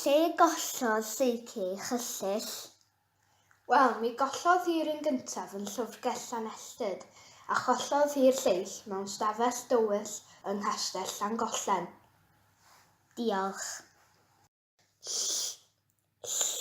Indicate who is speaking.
Speaker 1: Lle gollodd Lleucu ei chyllyll?
Speaker 2: Wel, mi gollodd hi'r un gyntaf yn llyfrgell Llanelltyd, a chollodd hi'r lleill mewn stafell dywyll yng Nghastell Llangollen.
Speaker 1: Diolch. Ll, ll.